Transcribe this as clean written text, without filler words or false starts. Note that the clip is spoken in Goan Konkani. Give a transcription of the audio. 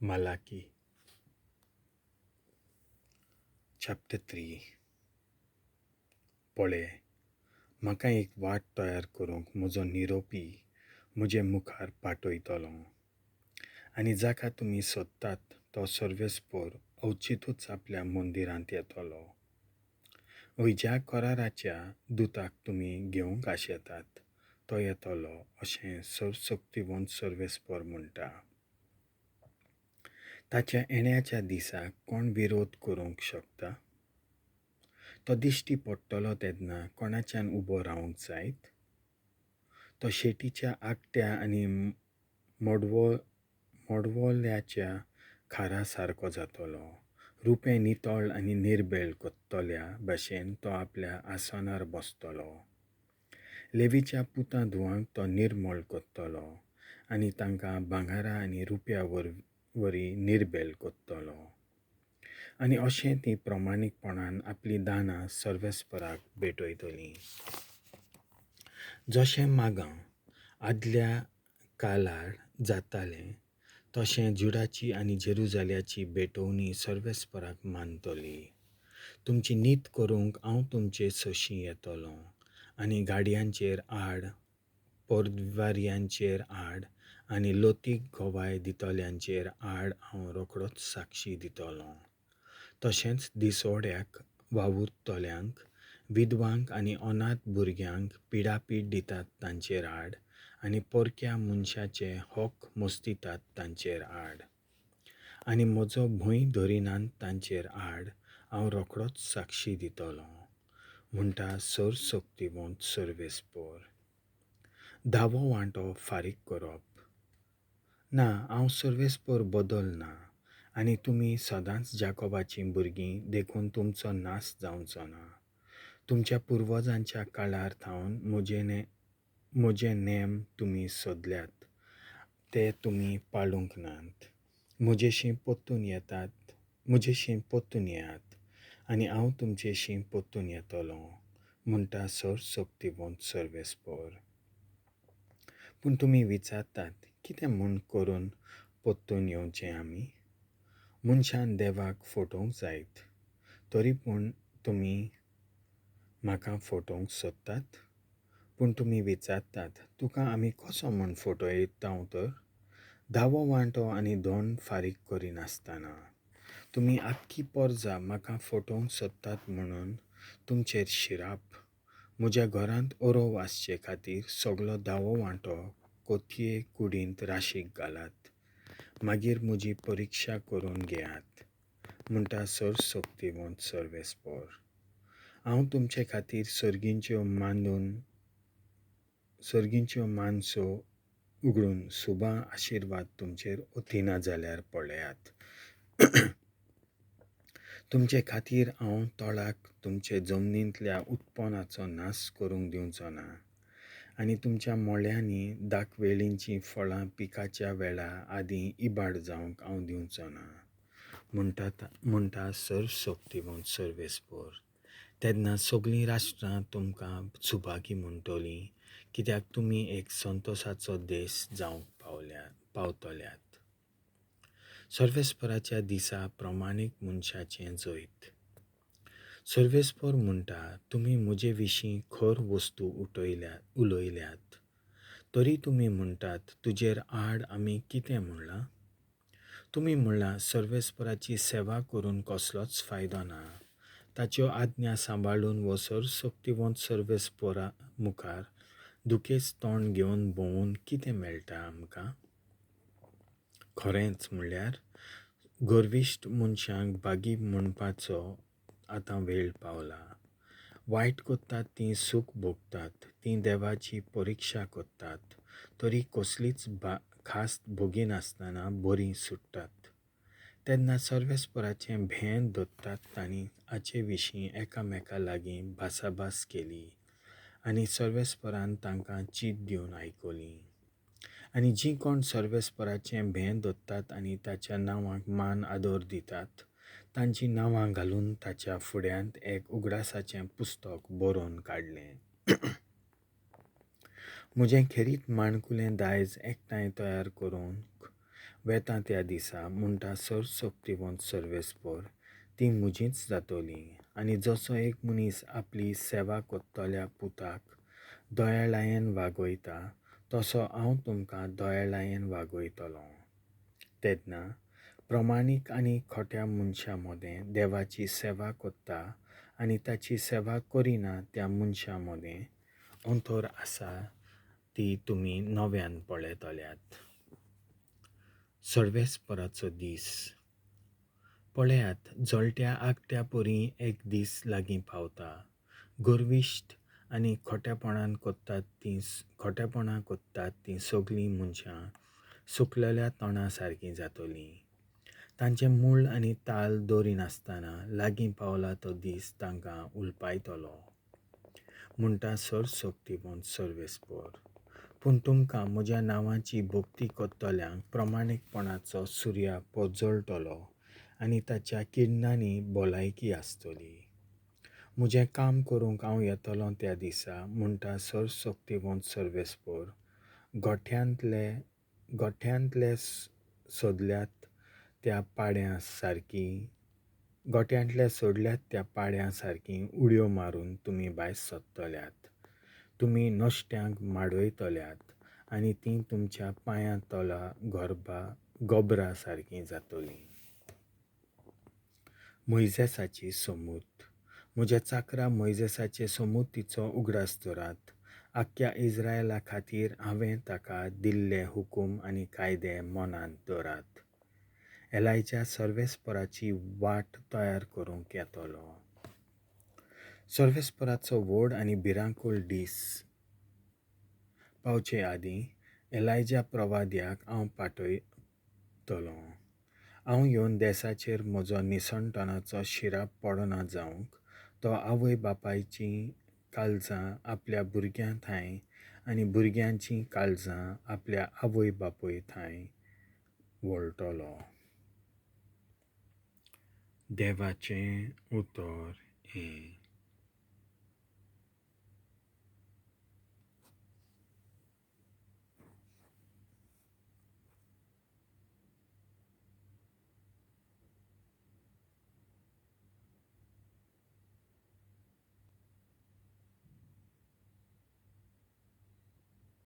Malaki chapter 3. पळय, म्हाका एक वाट तयार करूंक म्हजो निरोपी म्हजे मुखार पाठयतलो आनी जाका तुमी सोदतात तो सर्वेस्पोर अवचितूच आपल्या मंदिरांत येतलो. हय, ज्या कराराच्या दुताक तुमी घेवंक आशेतात तो येतलो अशें सर्वशक्तिवंत सर्वेस्पोर म्हणटा. ताच्या येण्याच्या दिसाक कोण विरोध करूंक शकता? तो दिश्टी पडटलो तेन्ना कोणाच्यान उबो रावंक जायत? तो शेटीच्या आगट्या आनी मोडवोल्याच्या खारा सारको जातलो. रुपें नितळ आनी निर्बेळ कोत्तल्या भशेन तो आपल्या आसनार बसतलो. लेवीच्या पुतां धुवांक तो निर्मळ कोत्तलो आनी तांकां भांगरा आनी रुप्या वरी निर्बेल कोत्तलो. आनी अशें तीं प्रमाणीकपणान आपलीं दानां सर्वेस्पराक भेटयतलीं. जशें मागां आदल्या काळार जातालें तशें जुडाची आनी जेरुजाल्याची भेटवणी सर्वेस्पराक मानतली. तुमची नीत करूंक हांव तुमचे सशीं येतलो आनी गाडयांचेर आड, पोरवारयांचेर आड आनी लोतीक गवाय दितल्यांचेर आड हांव रोखडोच साक्षी दितलो. तशेंच दिसोड्याक वावुरतल्यांक, विधवांक आनी अनाथ भुरग्यांक पिडापीड दितात तांचेर आड आनी परक्या मनशाचे हक मस्तितात तांचेर आड आनी म्हजो भंय धरिनात तांचेर आड हांव रोखडोच साक्षी दितलो, म्हणटा सर्वशक्तिवंत सर्वेस्पोर. धावो वांटो फारीक करप. ना, हांव सर्वेस्पोर बदल ना आनी तुमी सदांच जाकोबाचीं भुरगीं देखून तुमचो नाश जावचो ना. तुमच्या पुर्वजांच्या काळार थावन म्हजे नेम तुमी सोदल्यात, ते तुमी पाळूंक नात. म्हजेशीं परतून येतात, म्हजेशीं परतून येयात आनी हांव तुमचेशीं परतून येतलो, म्हणटा सर्वशक्तिवंत सर्वेस्पोर. पूण तुमी विचारतात, कितें म्हूण करून परतून येवचें आमी? मनशान देवाक फटोवंक जायत, तरी पूण तुमी म्हाका फटोवंक सोदतात? पूण तुमी विचारतात, तुका आमी कसो म्हूण फटयता तर? धावो वांटो आनी दोन फारीक करिनासतना. तुमी आख्खी पोरजा म्हाका फटोवंक सोदतात म्हणून तुमचेर शिराप. म्हज्या घरांत अरोव आसचे खातीर सगलो धावो वांटो कोथये कुडींत राशीक घालात, मागीर म्हजी परिक्षा करून घेयात, म्हणटा सर्वशक्तिवंत सर्वेस्पोर. हांव तुमचे खातीर सर्गींच्यो मानसो उगडून सुबा आशिर्वाद तुमचेर ओतिना जाल्यार पळयात. तुमचे खातीर हांव तोळाक तुमचे जमनींतल्या उत्पन्नाचो नाश करूंक दिवचो ना आनी तुमच्या मोळ्यांनी दाखवेळींचीं फळां पिकाच्या वेळा आदीं इबाड जावंक हांव दिवचो ना, म्हणटा सर्वशक्तिवंत सर्वेस्पोर. तेन्ना सगळीं राष्ट्रां तुमकां सुभागी म्हणटलीं, कित्याक तुमी एक संतोशाचो देश जावंक पावतल्यात. सर्वेस्पराच्या दिसा प्रमाणीक मनशाचें जैत. सर्वेस्पोर म्हणटा, तुमी म्हजे विशीं खर वस्तू उलयल्यात, तरी तुमी म्हणटात, तुजेर आड आमी कितें म्हणलां? तुमी म्हणलां, सर्वेस्पराची सेवा करून कसलोच फायदो ना. ताच्यो आज्ञा सांबाळून वो सर्वशक्तिवंत सर्वेस्पोरा मुखार दुखेच तोंड घेवन भोंवून कितें मेळटा आमकां? खरेंच म्हणल्यार गर्विश्ट मनशांक भागी म्हणपाचो आतां वेळ पावला. वायट करतात तीं सूख भोगतात, तीं देवाची परिक्षा करतात, तरी कसलीच खास भोगिनासतना बरीं सुट्टात. तेन्ना सर्वेस्पराचें भें धरतात तांणी हाचे विशीं एकामेका लागीं भासाभास केली आनी सर्वेस्परान तांकां चीत दिवन आयकली. आनी जीं कोण सर्वेस्पराचें भें धरतात आनी ताच्या नांवाक मान आदर दितात तांचीं नांवां घालून ताच्या फुड्यांत एक उगडासाचें पुस्तक बरोवन काडलें. म्हजें खेरीत माणकुलें दायज एकठांय तयार करूंक वेतां त्या दिसा, म्हणटा सर्वशक्तिवंत सर्वेस्पर, तीं म्हजींच जातोलीं. आनी जसो एक मनीस आपली सेवा कोत्तोल्या पुताक दयाळायेन वागयता, तसो हांव तुमकां दयाळायेन वागयतलों. तेन्ना प्रमाणीक आनी खोट्या मनशां मदें, देवाची सेवा कोत्ता आनी ताची सेवा करिना त्या मनशां मदें अंतर आसा ती तुमी नव्यान पळयतल्यात. सर्वेस्पराचो दीस. पळयात, जळट्या आगट्या परीं एक दीस लागीं पावता. गर्विश्ट आनी खोटेपणां कोत्तात तीं सगलीं मनशां सुकलेल्या तणा सारकीं जातलीं. तांचें मूळ आनी ताल दवरिनासतना लागीं पावला तो दीस तांकां उलपायतलो, म्हणटा सर्वशक्तिवंत सर्वेस्पर. पूण तुमकां म्हज्या नांवाची भक्ती कोत्तल्यांक प्रमाणीकपणाचो सुर्या पोजळटलो आनी ताच्या किरणांनी भलायकी आसतली. म्हजें काम करूंक हांव येतलों त्या दिसा, म्हणटा सर्वशक्तिवंत सर्वेस्पर, गोठ्यांतले सोदल्यात त्या पाड्यां सारकी गोठ्यांतले सोडल्यात त्या पाड्यां सारकी उडयो मारून तुमी भायर सोदतल्यात. तुमी नश्ट्यांक माडयतल्यात आनी तीं तुमच्या पांयां तला गोबरा सारकीं जातलीं. मोयजेसाची सोमूत. म्हज्या चाकरा मोयजेसाचे सोमुतीचो उगडास दवरात. आख्ख्या इज्रायला खातीर हांवें ताका दिल्ले हुकूम आनी कायदे मनांत दवरात. एलायच्या सर्वेस्पराची वाट तयार करूंक येतलो. सर्वेस्पराचो व्हड आनी भिरांकूळ दीस पावचे आदीं एलायजा प्रवाद्याक हांव पाठयतलों. हांव येवन देसाचेर म्हजो निसणटणाचो शिराप पडना जावंक तो आवय बापायचीं काळजां आपल्या भुरग्यां ठांय आनी भुरग्यांचीं काळजां आपल्या आवय बापूय ठांय वळटलो. देवाचें उतर हें.